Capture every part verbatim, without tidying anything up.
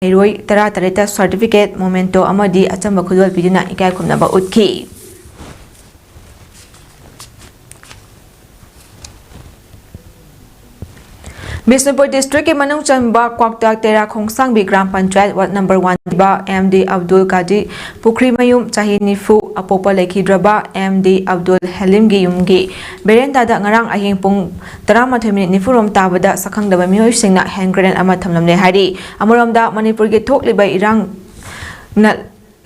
ꯃꯍꯩꯔꯣꯏ ꯇꯔꯥꯇꯔꯦꯠꯇ certificate, memento ꯑꯃꯗꯤ ꯑꯆꯝꯕ ꯈꯨꯗꯣꯜ ꯄꯤꯗꯨꯅ ꯏꯀꯥꯏ ꯈꯨꯝꯅꯕ ꯎꯠꯈꯤ꯫ ꯕꯤꯁꯅꯨꯄꯨꯔ districtꯀꯤ ꯃꯅꯨꯡ ꯆꯟꯕ Kwakta Tera Khongsangbi gram panchayat ward number one ꯗ ꯑꯦꯝ ꯗꯤ ꯑꯕꯗꯨꯜ ꯀꯥꯗꯤ ꯄꯨꯈ꯭ꯔꯤꯃꯌꯨꯝ, ꯆꯍꯤ ꯅꯤꯐꯨ, ꯑꯄꯣꯛꯄ ꯂꯩꯈꯤꯗ꯭ꯔꯕ ꯑꯦꯝ ꯗꯤ ꯑꯕꯗꯨꯜ ꯍꯦꯂꯤꯝꯒꯤ ꯌꯨꯝꯒꯤ verandaꯗ ꯉꯔꯥꯡ ꯑꯍꯤꯡ ꯄꯨꯡ ꯇꯔꯥꯃꯥꯊꯣꯏ minute ꯅꯤꯐꯨꯔꯣꯝ ꯇꯥꯕꯗ ꯁꯛꯈꯪꯗꯕ ꯃꯤꯑꯣꯏꯁꯤꯡꯅ hand grenade ꯑꯃ ꯊꯝꯂꯝꯂꯦ ꯍꯥꯏꯔꯤ꯫ ꯑꯃꯔꯣꯝꯗ ꯃꯅꯤꯄꯨꯔꯒꯤ ꯊꯣꯛꯂꯤꯕ ꯏꯔꯥꯡꯅ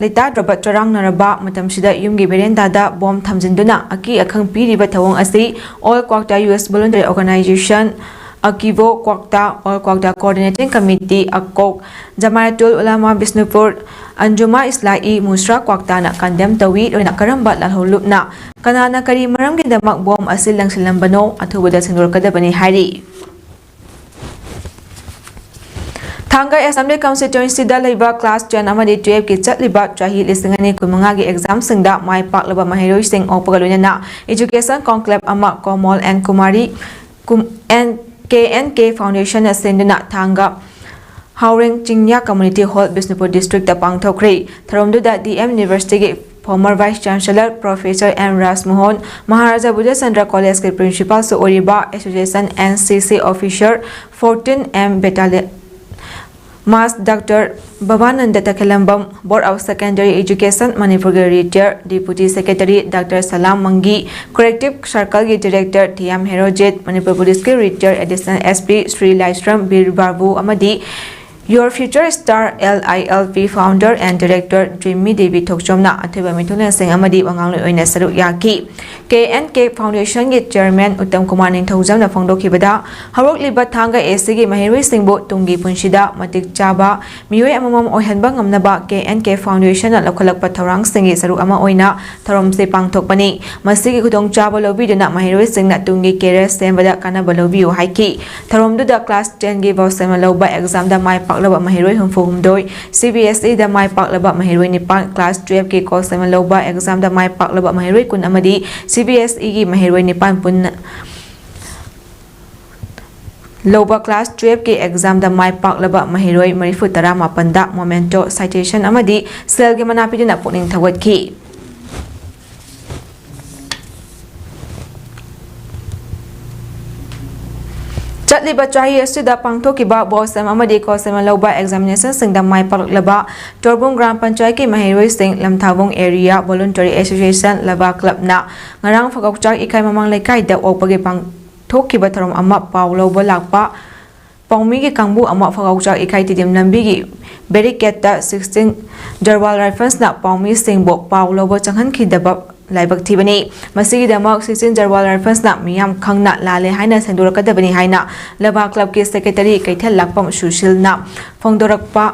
ꯂꯩꯇꯥꯗ꯭ꯔꯕ ꯆꯔꯥꯡꯅꯔꯕ ꯃꯇꯝꯁꯤꯗ ꯌꯨꯝꯒꯤ verandaꯗ bomb ꯊꯝꯖꯤꯟꯗꯨꯅ ꯑꯀꯤ ꯑꯈꯪ ꯄꯤꯔꯤꯕ ꯊꯧꯑꯣꯡ ꯑꯁꯤ All Kwakta Youth Voluntary Organization, ꯑꯀꯤꯕꯣ ꯀ꯭ꯋꯥꯛꯇꯥ, All Kwakta Coordinating Committee, ꯑꯀꯣꯛ, ꯖꯃꯥꯌꯥꯇꯨꯜ ꯎꯂꯥꯃꯥ Bishnupur, ꯑꯟꯖꯨꯃꯥ ꯏꯁꯂꯥꯍꯤ ꯃꯨꯁ꯭ꯔꯥ ꯀ꯭ꯋꯥꯛꯇꯥꯅ condemn ꯇꯧꯏ꯫ ꯂꯣꯏꯅ ꯀꯔꯝꯕ ꯂꯥꯜꯍꯧꯂꯨꯞꯅ ꯀꯅꯥꯅ ꯀꯔꯤ ꯃꯔꯝꯒꯤꯗꯃꯛ bomb ꯑꯁꯤ ꯂꯪꯁꯤꯜꯂꯝꯕꯅꯣ ꯑꯊꯨꯕꯗ ꯁꯦꯡꯗꯣꯔꯛꯀꯗꯕꯅꯤ ꯍꯥꯏꯔꯤ꯫ ꯊꯥꯡꯒ Assembly Constituencyꯗ ꯂꯩꯕ class ten ꯑꯃꯗꯤ twelveꯀꯤ ꯆꯠꯂꯤꯕ ꯆꯍꯤ ꯂꯤꯁꯤꯡ ꯑꯅꯤ ꯀꯨꯟꯃꯉꯥꯒꯤ examꯁꯤꯡꯗ ꯃꯥꯏ ꯄꯥꯛꯂꯕ ꯃꯍꯩꯔꯣꯏꯁꯤꯡ ꯑꯣꯛꯄꯒ ꯂꯣꯏꯅꯅ education conclave ꯑꯃ ꯀꯣꯃꯣꯜ ꯑꯦꯟ ꯀꯨꯃꯥꯔꯤ, ꯀꯦ ꯑꯦꯟ ꯀꯦ Foundationꯅ ꯁꯤꯟꯗꯨꯅ ꯊꯥꯡꯒ ꯍꯥꯎꯔꯦꯡ ꯆꯤꯡꯌꯥ Community Hall, ꯕꯤꯁꯅꯨꯄꯨꯔ districtꯇ ꯄꯥꯡꯊꯣꯛꯈ꯭ꯔꯦ꯫ ꯊꯧꯔꯝꯗꯨꯗ ꯗꯤ ꯑꯦꯝ Universityꯒꯤ former Vice Chancellor Professor M Rajmohan, Maharaja Budhachandra Collegeꯀꯤ Principalꯁꯨ ꯑꯣꯏꯔꯤꯕ Association N C C Officer fourteen M Battalion Mass Doctor ꯕꯕꯥꯅꯟꯗ ꯇꯈꯦꯂꯝꯕꯝ, Board of Secondary Education ꯃꯅꯤꯄꯨꯔꯒꯤ retired Deputy Secretary Doctor ꯁꯂꯥꯝ ꯃꯪꯒꯤ, Corrective Circleꯒꯤ Director ꯊꯤꯌꯥꯝ Herojit, Manipur Policeꯀꯤ retired Additional S P Shri ꯂꯥꯏꯁ꯭ꯔꯝ ꯕꯤꯔ ꯕꯥꯕꯨ ꯑꯃꯗꯤ Your Future Star L I L P Founder and Director ꯗ꯭ꯔꯤꯝꯃꯤ Devi ꯊꯣꯛꯆꯣꯝꯅ ꯑꯊꯣꯏꯕ ꯃꯤꯊꯨꯡꯂꯦꯟꯁꯤꯡ ꯑꯃꯗꯤ ꯋꯥꯉꯥꯡꯂꯣꯏ ꯑꯣꯏꯅ ꯁꯔꯨꯛ ꯌꯥꯈꯤ꯫ ꯀꯦ and K Foundationꯒꯤ Chairman Uttam Kumar ꯅꯤꯡꯊꯧꯖꯝꯅ ꯐꯣꯡꯗꯣꯛꯈꯤꯕꯗ, ꯍꯧꯔꯛꯂꯤꯕ ꯊꯥꯡꯒ ꯑꯦꯁ ꯁꯤꯒꯤ ꯃꯍꯩꯔꯣꯏꯁꯤꯡꯕꯨ ꯇꯨꯡꯒꯤ ꯄꯨꯟꯁꯤꯗ ꯃꯇꯤꯛ ꯆꯥꯕ ꯃꯤꯑꯣꯏ ꯑꯃꯃꯝ ꯑꯣꯏꯍꯟꯕ ꯉꯝꯅꯕ ꯀꯦ ꯑꯦꯟ ꯀꯦ Foundationꯅ ꯂꯧꯈꯠꯂꯛꯄ ꯊꯧꯔꯥꯡꯁꯤꯡꯒꯤ ꯁꯔꯨꯛ ꯑꯃ ꯑꯣꯏꯅ ꯊꯧꯔꯝꯁꯤ ꯄꯥꯡꯊꯣꯛꯄꯅꯤ꯫ ꯃꯁꯤꯒꯤ ꯈꯨꯗꯣꯡꯆꯥꯕ ꯂꯧꯕꯤꯗꯨꯅ ꯃꯍꯩꯔꯣꯏꯁꯤꯡꯅ ꯇꯨꯡꯒꯤ career ꯁꯦꯝꯕꯗ ꯀꯥꯟꯅꯕ ꯂꯧꯕꯤꯌꯨ ꯍꯥꯏꯈꯤ꯫ ꯊꯧꯔꯝꯗꯨꯗ class tenꯒꯤ ꯀꯣꯛ ꯁꯝꯅ ꯂꯧꯕ examꯗ ꯃꯥꯏ ꯄꯥꯛꯂꯕ ꯃꯍꯩꯔꯣꯏ ꯍꯨꯝꯐꯨ ꯍꯨꯝꯗꯣꯏ, C B S Eꯗ ꯃꯥꯏ ꯄꯥꯛꯂꯕ ꯃꯍꯩꯔꯣꯏ ꯅꯤꯄꯥꯟ, class twelveꯀꯤ ꯀꯣꯛ ꯁꯝꯅ ꯂꯧꯕ examꯗ ꯃꯥꯏ ꯄꯥꯛꯂꯕ ꯃꯍꯩꯔꯣꯏ ꯀꯨꯟ ꯑꯃꯗꯤ C B S Eꯒꯤ ꯃꯍꯩꯔꯣꯏ ꯅꯤꯄꯥꯟ ꯄꯨꯟꯅ ꯂꯧꯕ ꯀ꯭ꯂꯥꯁ ꯇꯨꯌꯦꯜꯐꯀꯤ ꯑꯦꯛꯖꯥꯝꯗ ꯃꯥꯏ ꯄꯥꯛꯂꯕ ꯃꯍꯩꯔꯣꯏ ꯃꯔꯤꯐꯨ ꯇꯔꯥ ꯃꯥꯄꯟꯗ ꯃꯣꯃꯦꯟꯇꯣ, ꯁꯥꯏꯇꯦꯁꯟ ꯑꯃꯗꯤ ꯁꯦꯜꯒꯤ ꯃꯅꯥ ꯄꯤꯗꯨꯅ ꯄꯨꯛꯅꯤꯡ ꯊꯧꯒꯠꯈꯤ꯫ ꯆꯠꯂꯤꯕ ꯆꯍꯤ ꯑꯁꯤꯗ ꯄꯥꯡꯊꯣꯛꯈꯤꯕ ꯕꯣꯁꯦꯝ ꯑꯃꯗꯤ ꯀꯣꯁꯦꯝ ꯂꯧꯕ ꯑꯦꯛꯖꯥꯃꯤꯅꯦꯁꯟꯁꯤꯡꯗ ꯃꯥꯏ ꯄꯥꯛꯂꯛꯂꯕ ꯇꯣꯔꯕꯨꯡ ꯒ꯭ꯔꯥꯝ ꯄꯟꯆꯥꯌꯠꯀꯤ ꯃꯍꯩꯔꯣꯏꯁꯤꯡ ꯂꯝꯊꯥꯕꯨꯡ ꯑꯦꯔꯤꯌꯥ ꯚꯣꯂꯨꯟꯇꯔꯤ ꯑꯦꯁꯣꯁꯤꯌꯦꯁꯟ ꯂꯕꯥ ꯀ꯭ꯂꯕꯅ ꯉꯔꯥꯡ ꯐꯒꯧꯆꯥꯛ ꯏꯀꯥꯏ ꯃꯃꯥꯡ ꯂꯩꯀꯥꯏꯗ ꯑꯣꯛꯄꯒꯤ ꯄꯥꯡꯊꯣꯛꯈꯤꯕ ꯊꯧꯔꯝ ꯑꯃ ꯄꯥꯎ ꯂꯧꯕ ꯂꯥꯛꯄ ꯄꯥꯎꯃꯤꯒꯤ ꯀꯥꯡꯕꯨ ꯑꯃ ꯐꯒꯧꯆꯥꯛ ꯏꯀꯥꯏ ꯇꯤꯗꯤꯝ ꯂꯝꯕꯤꯒꯤ ꯕꯦꯔꯤꯀꯦꯠꯇ ꯁꯤꯛꯁꯇꯤꯟ ꯖꯔꯋꯥꯜ ꯔꯥꯏꯐꯜꯁꯅ ꯄꯥꯎꯃꯤꯁꯤꯡꯕꯨ ꯄꯥꯎ ꯂꯧꯕ ꯆꯪꯍꯟꯈꯤꯗꯕ ꯂꯥꯏꯕꯛ ꯊꯤꯕꯅꯤ꯫ ꯃꯁꯤꯒꯤꯗꯃꯛ ꯁꯤꯛꯁꯇꯤꯟ ꯖꯔꯋꯥꯜ ꯔꯥꯏꯐꯜꯁꯅ ꯃꯤꯌꯥꯝ ꯈꯪꯅ ꯂꯥꯜꯂꯦ ꯍꯥꯏꯅ ꯁꯦꯡꯗꯣꯔꯛꯀꯗꯕꯅꯤ ꯍꯥꯏꯅ ꯂꯕꯥ ꯀ꯭ꯂꯕꯀꯤ ꯁꯦꯀ꯭ꯔꯦꯇꯔꯤ ꯀꯩꯊꯦꯜ ꯂꯥꯛꯄꯝ ꯁꯨꯁꯤꯜꯅ ꯐꯣꯡꯗꯣꯔꯛꯄ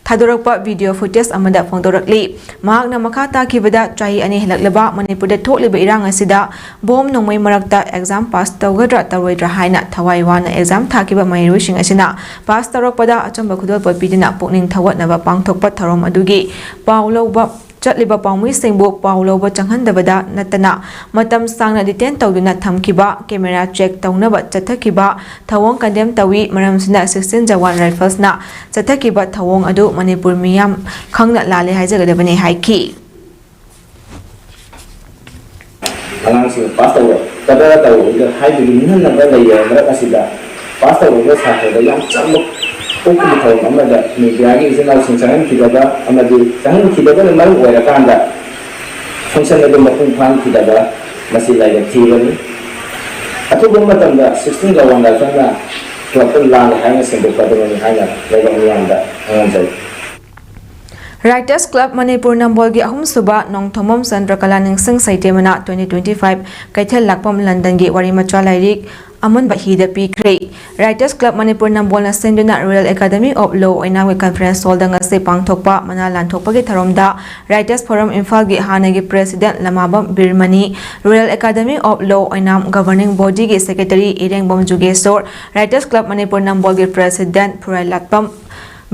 ꯊꯥꯗꯣꯔꯛꯄ ꯚꯤꯗꯤꯑꯣ ꯐꯨꯇꯦꯖ ꯑꯃꯗ ꯐꯣꯡꯗꯣꯔꯛꯂꯤ꯫ ꯃꯍꯥꯛꯅ ꯃꯈꯥ ꯇꯥꯈꯤꯕꯗ, ꯆꯍꯤ ꯑꯅꯤ ꯍꯦꯜꯂꯛꯂꯕ ꯃꯅꯤꯄꯨꯔꯗ ꯊꯣꯛꯂꯤꯕ ꯏꯔꯥꯡ ꯑꯁꯤꯗ ꯕꯣꯝ ꯅꯣꯡꯃꯩ ꯃꯔꯛꯇ ꯑꯦꯛꯖꯥꯝ ꯄꯥꯁ ꯇꯧꯒꯗ꯭ꯔꯥ ꯇꯧꯔꯣꯏꯗ꯭ꯔꯥ ꯍꯥꯏꯅ ꯊꯋꯥꯏ ꯋꯥꯅ ꯑꯦꯛꯖꯥꯝ ꯊꯥꯈꯤꯕ ꯃꯍꯩꯔꯣꯏꯁꯤꯡ ꯑꯁꯤꯅ ꯄꯥꯁ ꯇꯧꯔꯛꯄꯗ ꯑꯆꯨꯝꯕ ꯈꯨꯗꯣꯜꯄꯣꯠ ꯄꯤꯗꯨꯅ ꯄꯨꯛꯅꯤꯡ ꯊꯧꯒꯠꯅꯕ ꯄꯥꯡꯊꯣꯛꯄ ꯊꯧꯔꯝ ꯑꯗꯨꯒꯤ ꯄꯥꯎ ꯂꯧꯕ ꯆꯠꯂꯤꯕ ꯄꯥꯎꯃꯤꯁꯤꯡꯕꯨ ꯄꯥꯎ ꯂꯧꯕ ꯆꯪꯍꯟꯗꯕꯗ ꯅꯠꯇꯅ ꯃꯇꯝ ꯁꯥꯡꯅ ꯗꯤꯇꯦꯟ ꯇꯧꯗꯨꯅ ꯊꯝꯈꯤꯕ, ꯀꯦꯃꯦꯔꯥ ꯆꯦꯛ ꯇꯧꯅꯕ ꯆꯠꯊꯈꯤꯕ ꯊꯧꯑꯣꯡ ꯀꯟꯗꯦꯝ ꯇꯧꯏ꯫ ꯃꯔꯝꯁꯤꯅ ꯁꯤꯛꯁꯇꯤꯟ ꯖꯋꯥꯟ ꯔꯥꯏꯐꯜꯁꯅ ꯆꯠꯊꯈꯤꯕ ꯊꯧꯑꯣꯡ ꯑꯗꯨ ꯃꯅꯤꯄꯨꯔ ꯃꯤꯌꯥꯝ ꯈꯪꯅ ꯂꯥꯜꯂꯦ ꯍꯥꯏꯖꯒꯗꯕꯅꯤ ꯍꯥꯏꯈꯤ꯫ ꯑꯉꯥꯡꯁꯤꯡ ꯄꯥꯁ ꯇꯧꯔꯛꯀꯗ꯭ꯔꯥ ꯇꯧꯔꯣꯏꯗ꯭ꯔꯥ ꯍꯥꯏꯕꯒꯤ ꯅꯤꯡꯍꯟꯅꯕ ꯂꯩꯔꯕ ꯃꯔꯛ ꯑꯁꯤꯗ ꯄꯥꯁ ꯇꯧꯔꯕ ꯁꯥꯇ꯭ꯔꯗ ꯌꯥꯝ ꯆꯝꯕ ꯄꯣꯛꯄꯒꯤ ꯊꯧꯔꯝ ꯑꯃꯗ ꯃꯦꯗꯤꯌꯥꯒꯤ ꯏꯆꯤꯟ ꯏꯅꯥꯎꯁꯤꯡ ꯆꯪꯍꯟꯈꯤꯗꯕ ꯑꯃꯗꯤ ꯆꯪꯍꯟꯈꯤꯗꯕꯅ ꯃꯔꯝ ꯑꯣꯏꯔꯀꯥꯟꯗ ꯐꯪꯁꯟ ꯑꯗꯨ ꯃꯄꯨꯡ ꯐꯥꯍꯟꯈꯤꯗꯕ ꯃꯁꯤ ꯂꯥꯏꯕꯛ ꯊꯤꯕꯅꯤ꯫ ꯑꯊꯨꯕ ꯃꯇꯝꯗ ꯁꯤꯛꯁꯇꯤꯟ ꯖꯋꯥꯟ ꯔꯥꯏꯐꯜꯅ ꯀ꯭ꯂꯕꯇ ꯂꯥꯜꯂꯦ ꯍꯥꯏꯅ ꯁꯦꯡꯗꯣꯛꯀꯗꯕꯅꯤ ꯍꯥꯏꯅ ꯂꯩꯕꯥꯛ ꯃꯤꯌꯥꯝꯗ ꯈꯪꯍꯟꯖꯔꯤ꯫ ꯔꯥꯏꯇꯔꯁ ꯀ꯭ꯂꯕ ꯃꯅꯤꯄꯨꯔ ꯅꯝꯕꯣꯜꯒꯤ ꯑꯍꯨꯝꯁꯨꯕ ꯅꯣꯡꯊꯣꯝꯕꯝ ꯆꯟꯗ꯭ꯔꯀꯂꯥ ꯅꯤꯡꯁꯤꯡ ꯁꯩꯇꯦꯝ ꯃꯅꯥ ꯇ꯭ꯋꯦꯟꯇꯤ ꯇ꯭ꯋꯦꯟꯇꯤ ꯐꯥꯏꯚ ꯀꯩꯊꯦꯜ ꯂꯥꯛꯄꯝ ꯂꯟꯗꯟꯒꯤ ꯋꯥꯔꯤ ꯃꯆꯥ ꯂꯥꯏꯔꯤꯛ ꯑꯃꯨꯟꯕ ꯍꯤꯗ ꯄꯤꯈ꯭ꯔꯦ꯫ ꯔꯥꯏꯇꯔꯁ ꯀ꯭ꯂꯕ ꯃꯅꯤꯄꯨꯔ ꯅꯝꯕꯣꯜꯅ ꯁꯤꯟꯗꯨꯅ Royal Academy of Law ꯑꯣꯏꯅꯥꯝꯒꯤ conference hall ꯗ ꯉꯁꯤ ꯄꯥꯡꯊꯣꯛꯄ ꯃꯅꯥ ꯂꯥꯟꯊꯣꯛꯄꯒꯤ ꯊꯧꯔꯝꯗ Writers Forum ꯏꯝꯐꯥꯜꯒꯤ ꯍꯥꯟꯅꯒꯤ president Lamabam ꯕꯤꯔꯃꯅꯤ, Royal Academy of Law Oinam governing body ꯒꯤ secretary ꯏꯔꯦꯡꯕꯝ Jugeshor, Writers Club Manipur ꯅꯝꯕꯣꯜꯒꯤ president ꯐꯨꯔꯥꯏꯂꯥꯠꯄꯝ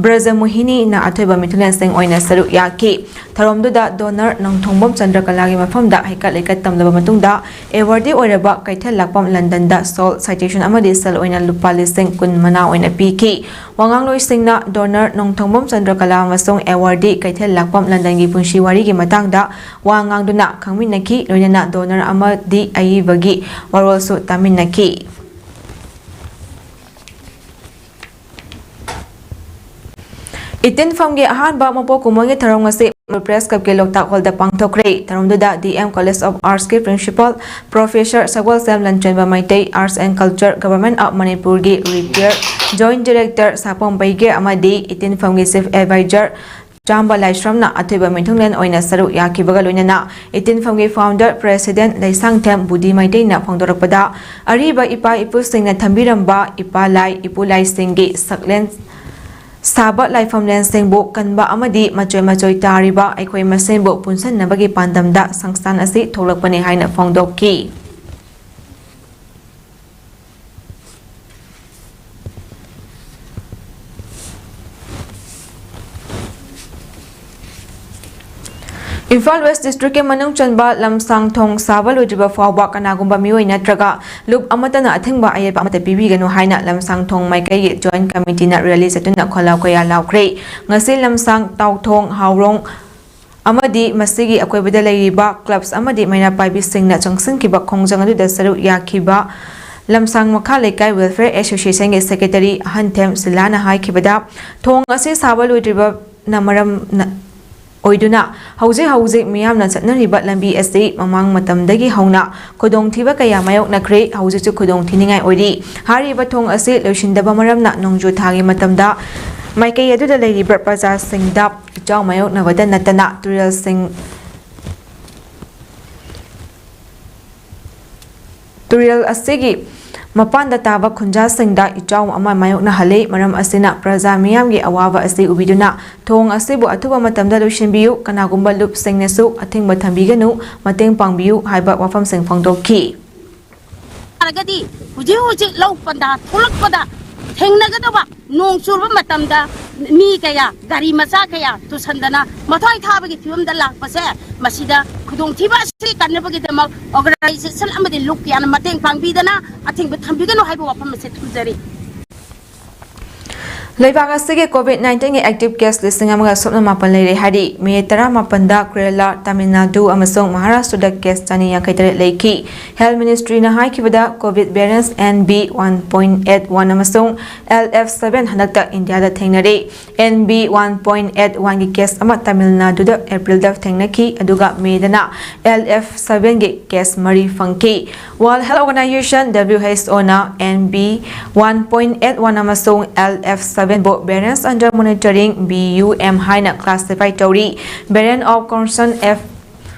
ꯕ꯭ꯔꯖꯃꯣꯍꯤꯅꯤꯅ ꯑꯊꯣꯏꯕ ꯃꯤꯊꯨꯡꯂꯦꯟꯁꯤꯡ ꯑꯣꯏꯅ ꯁꯔꯨꯛ ꯌꯥꯈꯤ꯫ ꯊꯧꯔꯝꯗꯨꯗ ꯗꯣꯅꯔ ꯅꯣꯡꯊꯣꯡꯕꯝ ꯆꯟꯗ꯭ꯔꯀꯂꯥꯒꯤ ꯃꯐꯝꯗ ꯍꯩꯀꯠ ꯂꯩꯀꯠ ꯇꯝꯂꯕ ꯃꯇꯨꯡꯗ ꯑꯦꯋꯥꯔꯗꯤ ꯑꯣꯏꯔꯕ ꯀꯩꯊꯦꯜ ꯂꯥꯛꯄꯝ ꯂꯟꯗꯟꯗ ꯁꯣꯜ ꯁꯥꯏꯇꯦꯁꯟ ꯑꯃꯗꯤ ꯁꯦꯜ ꯑꯣꯏꯅ ꯂꯨꯄꯥ ꯂꯤꯁꯤꯡ ꯀꯨꯟ ꯃꯅꯥ ꯑꯣꯏꯅ ꯄꯤꯈꯤ꯫ ꯋꯥꯉꯥꯡꯂꯣꯏꯁꯤꯡꯅ ꯗꯣꯅꯔ ꯅꯣꯡꯊꯣꯡꯕꯝ ꯆꯟꯗ꯭ꯔꯀꯂꯥ ꯑꯃꯁꯨꯡ ꯑꯦꯋꯥꯔꯗꯤ ꯀꯩꯊꯦꯜ ꯂꯥꯛꯄꯝ ꯂꯟꯗꯟꯒꯤ ꯄꯨꯟꯁꯤ ꯋꯥꯔꯤꯒꯤ ꯃꯇꯥꯡꯗ ꯋꯥ ꯉꯥꯡꯗꯨꯅ ꯈꯪꯃꯤꯟꯅꯈꯤ꯫ ꯂꯣꯏꯅꯅ ꯗꯣꯅꯔ ꯑꯃꯗꯤ ꯑꯏꯕꯒꯤ ꯋꯥꯔꯣꯜꯁꯨ ꯇꯥꯃꯤꯟꯅꯈꯤ꯫ ꯏꯇꯤꯟꯐꯝꯒꯤ ꯑꯍꯥꯟꯕ ꯃꯄꯣꯛ ꯀꯨꯝꯑꯣꯟꯒꯤ ꯊꯧꯔꯝ ꯑꯁꯤ ꯄ꯭ꯔꯦꯁ ꯀ꯭ꯂꯕꯀꯤ ꯂꯣꯛꯇꯥꯛ ꯍꯣꯜꯗ ꯄꯥꯡꯊꯣꯛꯈ꯭ꯔꯦ꯫ ꯊꯧꯔꯝꯗꯨꯗ ꯗꯤ ꯑꯦꯝ ꯀꯣꯂꯦꯖ ꯑꯣꯐ ꯑꯥꯔꯠꯁꯀꯤ principal professor Sagolsem Lanchenba Meitei, Arts and Culture, Government of ꯃꯅꯤꯄꯨꯔꯒꯤ ꯔꯤꯇꯤꯌꯔ ꯖꯣꯏꯟ ꯗꯤꯔꯦꯛꯇꯔ ꯁꯥꯄꯝ ꯕꯩꯒꯦ ꯑꯃꯗꯤ ꯏꯇꯤꯟꯐꯝꯒꯤ ꯆꯤꯐ ꯑꯦꯗꯚꯥꯏꯖꯔ ꯆꯥꯝꯕ ꯂꯥꯏꯁ꯭ꯔꯝꯅ ꯑꯊꯣꯏꯕ ꯃꯤꯊꯨꯡꯂꯦꯟ ꯑꯣꯏꯅ ꯁꯔꯨꯛ ꯌꯥꯈꯤꯕꯒ ꯂꯣꯏꯅꯅ ꯏꯇꯤꯟꯐꯝꯒꯤ ꯐꯥꯎꯟꯗꯔ ꯄ꯭ꯔꯦꯁꯤꯗꯦꯟꯠ ꯂꯩꯁꯥꯡꯊꯦꯝ ꯕꯨꯙꯤ ꯃꯩꯇꯩꯅ ꯐꯣꯡꯗꯣꯔꯛꯄꯗ, ꯑꯔꯤꯕ ꯏꯄꯥ ꯏꯄꯨꯁꯤꯡꯅ ꯊꯝꯕꯤꯔꯝꯕ ꯏꯄꯥ ꯂꯥꯏ, ꯏꯄꯨ ꯂꯥꯏꯁꯤꯡꯒꯤ ꯁꯛꯂꯦꯟ ꯁꯥꯕ ꯂꯥꯏꯐꯝꯂꯦꯟꯁꯤꯡꯕꯨ ꯀꯟꯕ ꯑꯃꯗꯤ ꯃꯆꯣꯏ ꯃꯆꯣꯏ ꯇꯥꯔꯤꯕ ꯑꯩꯈꯣꯏ ꯃꯁꯦꯟꯕꯨ ꯄꯨꯟꯁꯤꯟꯅꯕꯒꯤ ꯄꯥꯟꯗꯝꯗ ꯁꯪꯁꯊꯥꯟ ꯑꯁꯤ ꯊꯣꯛꯂꯛꯄꯅꯤ ꯍꯥꯏꯅ ꯐꯣꯡꯗꯣꯛꯈꯤ꯫ ꯏꯝꯐꯥꯜ ꯋꯦꯁ ꯗꯤꯁꯇ꯭ꯔꯤꯛꯀꯤ ꯃꯅꯨꯡ ꯆꯟꯕ ꯂꯝꯁꯥꯡ ꯊꯣꯡ ꯁꯥꯕ ꯂꯣꯏꯗ꯭ꯔꯤꯕ ꯐꯥꯎꯕ ꯀꯅꯥꯒꯨꯝꯕ ꯃꯤꯑꯣꯏ ꯅꯠꯇ꯭ꯔꯒ ꯂꯨꯞ ꯑꯃꯠꯇꯅ ꯑꯊꯤꯡꯕ ꯑꯌꯦꯠꯄ ꯑꯃꯠꯇ ꯄꯤꯕꯤꯒꯅꯨ ꯍꯥꯏꯅ ꯂꯝꯁꯥꯡ ꯊꯣꯡ ꯃꯥꯏꯀꯩꯒꯤ ꯖꯣꯏꯟꯠ ꯀꯃꯤꯇꯤꯅ ꯔꯦꯂꯤ ꯆꯠꯇꯨꯅ ꯈꯣꯜꯂꯥꯎ ꯀꯌꯥ ꯂꯥꯎꯈ꯭ꯔꯦ꯫ ꯉꯁꯤ ꯂꯝꯁꯥꯡ, ꯇꯥꯎꯊꯣꯡ, ꯍꯥꯎꯔꯣꯡ ꯑꯃꯗꯤ ꯃꯁꯤꯒꯤ ꯑꯀꯣꯏꯕꯗ ꯂꯩꯔꯤꯕ ꯀ꯭ꯂꯕꯁ ꯑꯃꯗꯤ ꯃꯩꯔꯥ ꯄꯥꯏꯕꯤꯁꯤꯡꯅ ꯆꯪꯁꯤꯟꯈꯤꯕ ꯈꯣꯡꯖꯪ ꯑꯗꯨꯗ ꯁꯔꯨꯛ ꯌꯥꯈꯤꯕ ꯂꯝꯁꯥꯡ ꯃꯈꯥ ꯂꯩꯀꯥꯏ ꯋꯦꯜꯐꯤꯌꯔ ꯑꯦꯁꯣꯁꯤꯌꯦꯁꯟꯒꯤ ꯁꯦꯀ꯭ꯔꯦꯇꯔꯤ ꯑꯍꯟꯊꯦꯝ ꯁꯤꯂꯥꯅ ꯍꯥꯏꯈꯤꯕꯗ, ꯊꯣꯡ ꯑꯁꯤ ꯁꯥꯕ ꯂꯣꯏꯗ꯭ꯔꯤꯕꯅ ꯃꯔꯝ ꯑꯣꯏꯗꯨꯅ ꯍꯧꯖꯤꯛ ꯍꯧꯖꯤꯛ ꯃꯤꯌꯥꯝꯅ ꯆꯠꯅꯔꯤꯕ ꯂꯝꯕꯤ ꯑꯁꯤ ꯃꯃꯥꯡ ꯃꯇꯝꯗꯒꯤ ꯍꯧꯅ ꯈꯨꯗꯣꯡꯊꯤꯕ ꯀꯌꯥ ꯃꯥꯌꯣꯛꯅꯈ꯭ꯔꯦ, ꯍꯧꯖꯤꯛꯁꯨ ꯈꯨꯗꯣꯡꯊꯤꯅꯤꯡꯉꯥꯏ ꯑꯣꯏꯔꯤ꯫ ꯍꯥꯏꯔꯤꯕ ꯊꯣꯡ ꯑꯁꯤ ꯂꯣꯏꯁꯤꯟꯗꯕ ꯃꯔꯝꯅ ꯅꯣꯡꯖꯨ ꯊꯥꯒꯤ ꯃꯇꯝꯗ ꯃꯥꯏꯀꯩ ꯑꯗꯨꯗ ꯂꯩꯔꯤꯕ ꯄ꯭ꯔꯖꯥꯁꯤꯡꯗ ꯏꯆꯥꯎ ꯃꯥꯌꯣꯛꯅꯕꯗ ꯅꯠꯇꯅ ꯇꯨꯔꯦꯜꯁꯤꯡ ꯇꯨꯔꯦꯜ ꯑꯁꯤꯒꯤ ꯃꯄꯥꯟꯗ ꯇꯥꯕ ꯈꯨꯟꯖꯥꯁꯤꯡꯗ ꯏꯆꯥꯎ ꯑꯃ ꯃꯥꯌꯣꯛꯅꯍꯜꯂꯤ꯫ ꯃꯔꯝ ꯑꯁꯤꯅ ꯄ꯭ꯔꯖꯥ ꯃꯤꯌꯥꯝꯒꯤ ꯑꯋꯥꯕ ꯑꯁꯤ ꯎꯕꯤꯗꯨꯅ ꯊꯣꯡ ꯑꯁꯤꯕꯨ ꯑꯊꯨꯕ ꯃꯇꯝꯗ ꯂꯣꯏꯁꯤꯟꯕꯤꯌꯨ꯫ ꯀꯅꯥꯒꯨꯝꯕ ꯂꯨꯞꯁꯤꯡꯅꯁꯨ ꯑꯊꯤꯡꯕ ꯊꯝꯕꯤꯒꯅꯨ, ꯃꯇꯦꯡ ꯄꯥꯡꯕꯤꯌꯨ ꯍꯥꯏꯕ ꯋꯥꯐꯝꯁꯤꯡ ꯐꯣꯡꯗꯣꯛꯈꯤ꯫ ꯌꯥꯔꯒꯗꯤ ꯍꯧꯖꯤꯛ ꯍꯧꯖꯤꯛ ꯂꯧ ꯄꯟꯊꯥ ꯊꯣꯛꯂꯛꯄꯗ ꯊꯦꯡꯅꯒꯗꯕ ꯅꯣꯡ ꯆꯨꯔꯕ ꯃꯇꯝꯗ ꯃꯤ ꯀꯌꯥ, ꯒꯥꯔꯤ ꯃꯆꯥ ꯀꯌꯥ ꯇꯨꯁꯟꯗꯅ ꯃꯊ꯭ꯋꯥꯏ ꯊꯥꯕꯒꯤ ꯐꯤꯕꯝꯗ ꯂꯥꯛꯄꯁꯦ, ꯃꯁꯤꯗ ꯈꯨꯗꯣꯡꯊꯤꯕ ꯑꯁꯤ ꯀꯟꯅꯕꯒꯤꯗꯃꯛ organization ꯑꯃꯗꯤ ꯂꯨꯞ ꯀꯌꯥꯅ ꯃꯇꯦꯡ ꯄꯥꯡꯕꯤꯗꯅ ꯑꯊꯤꯡꯕ ꯊꯝꯕꯤꯒꯅꯨ ꯍꯥꯏꯕ ꯋꯥꯐꯝ ꯑꯁꯤ ꯊꯝꯖꯔꯤ꯫ ꯂꯩꯕꯥꯛ ꯑꯁꯤꯒꯤ COVID nineteen ꯒꯤ active case ꯂꯤꯁꯤꯡ ꯑꯃꯒ ꯁꯨꯞꯅ ꯃꯥꯄꯟ ꯂꯩꯔꯦ ꯍꯥꯏꯔꯤ꯫ ꯃꯦ ꯇꯔꯥꯃꯥꯄꯟꯗ ꯀꯦꯔꯂꯥ, ꯇꯥꯃꯤꯜ ꯅꯥꯗꯨ ꯑꯃꯁꯨꯡ ꯃꯍꯥꯔꯥꯁꯇ꯭ꯔꯗ case ꯆꯅꯤ ꯌꯥꯡꯈꯩ ꯇꯔꯦꯠ ꯂꯩꯈꯤ꯫ Health Ministry ꯅ ꯍꯥꯏꯈꯤꯕꯗ, COVID variants N B one point eight one ꯑꯃꯁꯨꯡ L F seven ꯍꯟꯗꯛꯇ ꯏꯟꯗꯤꯌꯥꯗ ꯊꯦꯡꯅꯔꯦ꯫ N B one point eight one ꯒꯤ case ꯑꯃ ꯇꯥꯃꯤꯜ ꯅꯥꯗꯨꯗ ꯑꯦꯄ꯭ꯔꯤꯜꯗ ꯊꯦꯡꯅꯈꯤ, ꯑꯗꯨꯒ ꯃꯦꯗꯅ L F seven ꯒꯤ case ꯃꯔꯤ ꯐꯪꯈꯤ꯫ World Health Organization, W H O ꯅ N B one point eight one ꯑꯃꯁꯨꯡ L F seven ꯕꯨ variants under monitoring, V U M ꯍꯥꯏꯅ classify ꯇꯧꯔꯤ꯫ Variant of concern, F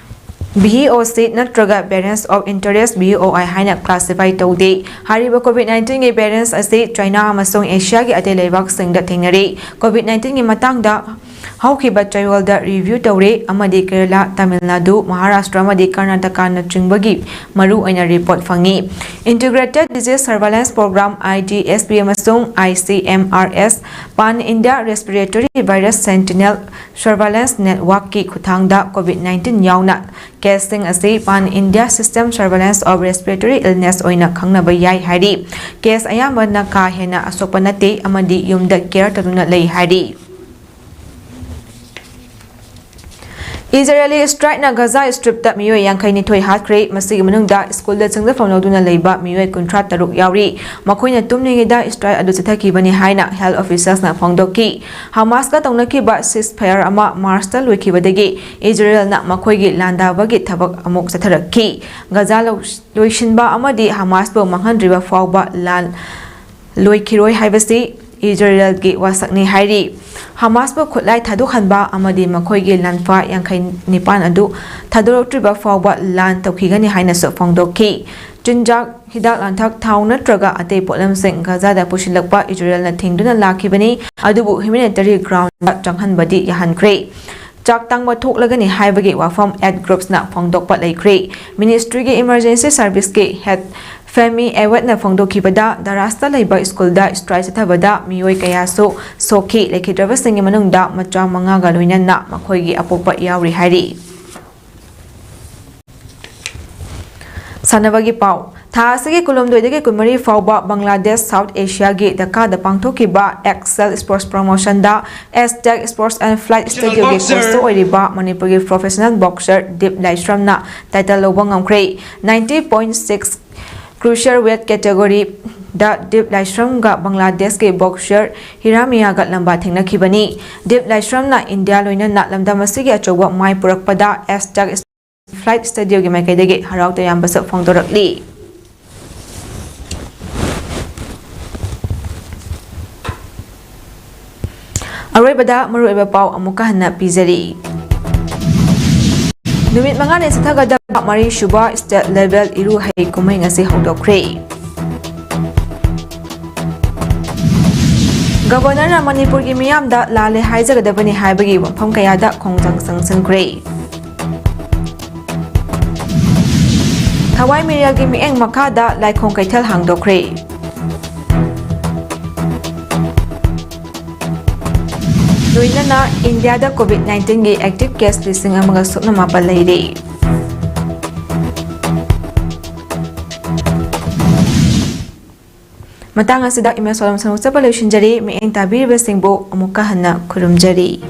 V O C, ꯅꯠꯇ꯭ꯔꯒ variants of interest, V O I ꯍꯥꯏꯅ classify ꯇꯧꯗꯦ꯫ ꯍꯥꯏꯔꯤꯕ COVID nineteen ꯒꯤ variants ꯑꯁꯤ ꯆꯥꯏꯅꯥ ꯑꯃꯁꯨꯡ ꯑꯦꯁꯤꯌꯥꯒꯤ ꯑꯇꯩ ꯂꯩꯕꯥꯛꯁꯤꯡꯗ ꯊꯦꯡꯅꯔꯤ꯫ COVID nineteen ꯒꯤ ꯃꯇꯥꯡꯗ ꯍꯧꯈꯤꯕ ꯆꯌꯣꯜꯗ review ꯇꯧꯔꯦ ꯑꯃꯗꯤ ꯀꯦꯔꯂꯥ, ꯇꯥꯃꯤꯜ ꯅꯥꯗꯨ, ꯃꯍꯥꯔꯥꯁꯇ꯭ꯔ ꯑꯃꯗꯤ ꯀꯔꯅꯥꯇꯀꯥꯅꯆꯤꯡꯕꯒꯤ ꯃꯔꯨꯑꯣꯏꯅ report ꯐꯪꯉꯤ꯫ Integrated Disease Surveillance Program, I D S P, ꯑꯃꯁꯨꯡ I C M R S, Pan India Respiratory Virus Sentinel Surveillance Network ꯀꯤ ꯈꯨꯠꯊꯥꯡꯗ COVID nineteen ꯌꯥꯎꯅ case ꯁꯤꯡ ꯑꯁꯤ Pan India System Surveillance of Respiratory Illness ꯑꯣꯏꯅ ꯈꯪꯅꯕ ꯌꯥꯏ ꯍꯥꯏꯔꯤ꯫ Case ꯑꯌꯥꯝꯕꯅ ꯀꯥ ꯍꯦꯟꯅ ꯑꯁꯣꯛꯄ ꯅꯠꯇꯦ ꯑꯃꯗꯤ ꯌꯨꯝꯗ care ꯇꯧꯗꯨꯅ ꯂꯩ ꯍꯥꯏꯔꯤ꯫ Israeli strike ꯅ Gaza Strip ꯇ ꯃꯤꯑꯣꯏ ꯌꯥꯡꯈꯩ ꯅꯤꯊꯣꯏ ꯍꯥꯠꯈ꯭ꯔꯦ꯫ ꯃꯁꯤꯒꯤ ꯃꯅꯨꯡꯗ ꯁ꯭ꯀꯨꯜꯗ ꯆꯪꯖꯐꯝ ꯂꯧꯗꯨꯅ ꯂꯩꯕ ꯃꯤꯑꯣꯏ ꯀꯨꯟꯊ꯭ꯔꯥ ꯇꯔꯨꯛ ꯌꯥꯎꯔꯤ꯫ ꯃꯈꯣꯏꯅ ꯇꯨꯝꯂꯤꯉꯩꯗ strike ꯑꯗꯨ ꯆꯠꯊꯈꯤꯕꯅꯤ ꯍꯥꯏꯅ health officials ꯅ ꯐꯣꯡꯗꯣꯛꯈꯤ꯫ ꯍꯃꯥꯁꯀ ꯇꯧꯅꯈꯤꯕ ceasefire ꯑꯃ ꯃꯥꯔꯆꯇ ꯂꯣꯏꯈꯤꯕꯗꯒꯤ ꯏꯖꯔꯦꯜꯅ ꯃꯈꯣꯏꯒꯤ ꯂꯥꯟꯗꯥꯕꯒꯤ ꯊꯕꯛ ꯑꯃꯨꯛ ꯆꯠꯊꯔꯛꯈꯤ꯫ ꯒꯖꯥ ꯂꯧ-, ꯂꯣꯏꯁꯤꯟꯕ ꯑꯃꯗꯤ ꯍꯃꯥꯁꯄꯨ ꯃꯥꯡꯍꯟꯗ꯭ꯔꯤꯕ ꯐꯥꯎꯕ ꯂꯥꯟ ꯂꯣꯏꯈꯤꯔꯣꯏ ꯍꯥꯏꯕꯁꯤ ꯏꯖꯔꯦꯜꯒꯤ ꯋꯥꯁꯛꯅꯤ ꯍꯥꯏꯔꯤ꯫ ꯍꯃꯥꯁꯄꯨ ꯈꯨꯠꯂꯥꯏ ꯊꯥꯗꯣꯛꯍꯟꯕ ꯑꯃꯗꯤ ꯃꯈꯣꯏꯒꯤ ꯂꯥꯟꯐꯥ ꯌꯥꯡꯈꯩ ꯅꯤꯄꯥꯟ ꯑꯗꯨ ꯊꯥꯗꯣꯔꯛꯇ꯭ꯔꯤꯕ ꯐꯥꯎꯕ ꯂꯥꯟ ꯇꯧꯈꯤꯒꯅꯤ ꯍꯥꯏꯅꯁꯨ ꯐꯣꯡꯗꯣꯛꯈꯤ꯫ ꯆꯤꯟꯖꯥꯛ, ꯍꯤꯗꯥꯛ ꯂꯥꯡꯊꯛ, ꯊꯥꯎ ꯅꯠꯇ꯭ꯔꯒ ꯑꯇꯩ ꯄꯣꯠꯂꯝꯁꯤꯡ ꯒꯖꯥꯗ ꯄꯨꯁꯤꯜꯂꯛꯄ ꯏꯖꯔꯦꯜꯅ ꯊꯤꯡꯗꯨꯅ ꯂꯥꯛꯈꯤꯕꯅꯤ, ꯑꯗꯨꯕꯨ humanitarian ground ꯗ ꯆꯪꯍꯟꯕꯗꯤ ꯌꯥꯍꯟꯈ꯭ꯔꯦ꯫ ꯆꯥꯛ ꯇꯥꯡꯕ ꯊꯣꯛꯂꯒꯅꯤ ꯍꯥꯏꯕꯒꯤ ꯋꯥꯐꯝ aid groups ꯅ ꯐꯣꯡꯗꯣꯛꯄ ꯂꯩꯈ꯭ꯔꯦ꯫ Ministry ꯒꯤ emergency service ꯀꯤ head Femi Awad ꯅ ꯐꯣꯡꯗꯣꯛꯈꯤꯕꯗ, ꯗꯔꯥꯁꯇ ꯂꯩꯕ ꯁ꯭ꯀꯨꯜꯗ ꯁ꯭ꯇ꯭ꯔꯥꯏꯛ ꯆꯠꯊꯕꯗ ꯃꯤꯑꯣꯏ ꯀꯌꯥꯁꯨ ꯁꯣꯛꯈꯤ꯫ ꯂꯩꯈꯤꯗ꯭ꯔꯕꯁꯤꯡꯒꯤ ꯃꯅꯨꯡꯗ ꯃꯆꯥ ꯃꯉꯥꯒ ꯂꯣꯏꯅꯅ ꯃꯈꯣꯏꯒꯤ ꯑꯄꯣꯛꯄ ꯌꯥꯎꯔꯤ ꯍꯥꯏꯔꯤ꯫ ꯁꯥꯟꯅꯕꯒꯤ ꯄꯥꯎ꯫ ꯊꯥ ꯑꯁꯤꯒꯤ ꯀꯨꯟꯍꯨꯝꯗꯣꯏꯗꯒꯤ ꯀꯨꯟꯃꯔꯤ ꯐꯥꯎꯕ ꯕꯪꯒ꯭ꯂꯥꯗꯦꯁ ꯁꯥꯎꯠ ꯑꯦꯁꯤꯌꯥꯒꯤ ꯙꯀꯥꯗ ꯄꯥꯡꯊꯣꯛꯈꯤꯕ ꯑꯦꯛꯁꯦꯜ ꯁ꯭ꯄꯣꯔꯠꯁ ꯄ꯭ꯔꯣꯃꯣꯁꯟꯗ ꯑꯦꯁꯇꯦꯛ ꯁ꯭ꯄꯣꯔꯠꯁ ꯑꯦꯟ ꯐ꯭ꯂꯥꯏꯠ ꯁ꯭ꯇꯨꯗꯤꯑꯣꯒꯤ ꯀꯣꯆꯇ ꯑꯣꯏꯔꯤꯕ ꯃꯅꯤꯄꯨꯔꯒꯤ ꯄ꯭ꯔꯣꯐꯦꯁꯅꯦꯜ ꯕꯣꯛꯁꯔ ꯗꯤꯞ ꯂꯥꯏꯁ꯭ꯔꯝꯅ ꯇꯥꯏꯇꯜ ꯂꯧꯕ ꯉꯝꯈ꯭ꯔꯦ꯫ Ninety point six cruiserweight ꯀꯦꯇꯦꯒꯣꯔꯤꯗ ꯗꯤꯞ ꯂꯥꯏꯁ꯭ꯔꯝꯒ ꯕꯪꯒ꯭ꯂꯥꯗꯦꯁꯀꯤ ꯕꯣꯛꯁꯔ ꯍꯤꯔꯥꯃꯤꯌꯥꯒ ꯂꯝꯕꯥ ꯊꯦꯡꯅꯈꯤꯕꯅꯤ꯫ ꯗꯤꯞ ꯂꯥꯏꯁ꯭ꯔꯝꯅ ꯏꯟꯗꯤꯌꯥ ꯂꯣꯏꯅꯅ ꯂꯝꯗꯝ ꯑꯁꯤꯒꯤ ꯑꯆꯧꯕ ꯃꯥꯏ ꯄꯨꯔꯛꯄꯗ ꯑꯦꯁꯇꯦꯛ ꯐ꯭ꯂꯥꯏꯠ ꯁ꯭ꯇꯨꯗꯤꯑꯣꯒꯤ ꯃꯥꯏꯀꯩꯗꯒꯤ ꯍꯔꯥꯎ ꯇꯌꯥꯝꯕꯁꯨ ꯐꯣꯡꯗꯣꯔꯛꯂꯤ꯫ ꯑꯔꯣꯏꯕꯗ ꯃꯔꯨꯑꯣꯏꯕ ꯄꯥꯎ ꯑꯃꯨꯛꯀ ꯍꯟꯅ ꯄꯤꯖꯔꯤ꯫ ꯅꯨꯃꯤꯠ ꯃꯉꯥꯅꯤ ꯆꯠꯊꯒꯗꯕ ꯃꯔꯤꯁꯨꯕ ꯁ꯭ꯇꯦꯠ ꯂꯦꯚꯦꯜ ꯏꯔꯨ ꯍꯩ ꯀꯨꯝꯍꯩ ꯉꯁꯤ ꯍꯧꯗꯣꯛꯈ꯭ꯔꯦ꯫ ꯒꯕꯔꯅꯔꯅ ꯃꯅꯤꯄꯨꯔꯒꯤ ꯃꯤꯌꯥꯝꯗ ꯂꯥꯜꯂꯦ ꯍꯥꯏꯖꯒꯗꯕꯅꯤ ꯍꯥꯏꯕꯒꯤ ꯋꯥꯐꯝ ꯀꯌꯥꯗ ꯈꯣꯡꯖꯪ ꯆꯪꯁꯤꯟꯈ꯭ꯔꯦ꯫ ꯊꯋꯥꯏ ꯃꯤꯔꯦꯜꯒꯤ ꯃꯤꯠꯌꯦꯡ ꯃꯈꯥꯗ ꯂꯥꯏꯈꯣꯡ ꯀꯩꯊꯦꯜ ꯍꯥꯡꯗꯣꯛꯈ꯭ꯔꯦ꯫ ꯂꯣꯏꯅꯅ ꯏꯟꯗꯤꯌꯥꯗ ꯀꯣꯚꯤꯗ ꯅꯥꯏꯟꯇꯤꯟꯒꯤ ꯑꯦꯛꯇꯤꯚ ꯀꯦꯁ ꯂꯤꯁꯤꯡ ꯑꯃꯒ ꯁꯨꯞꯅ ꯃꯥꯄꯜ ꯂꯩꯔꯦ꯫ ꯃꯇꯥꯡ ꯑꯁꯤꯗ ꯏꯃꯦꯖ ꯋꯥꯂꯝ ꯁꯟꯗꯣꯛꯆꯕ ꯂꯣꯏꯁꯤꯟꯖꯔꯤ꯫ ꯃꯤꯠꯌꯦꯡ ꯇꯥꯕꯤꯔꯤꯕꯁꯤꯡꯕꯨ ꯑꯃꯨꯛꯀ ꯍꯟꯅ ꯈꯨꯔꯨꯝꯖꯔꯤ꯫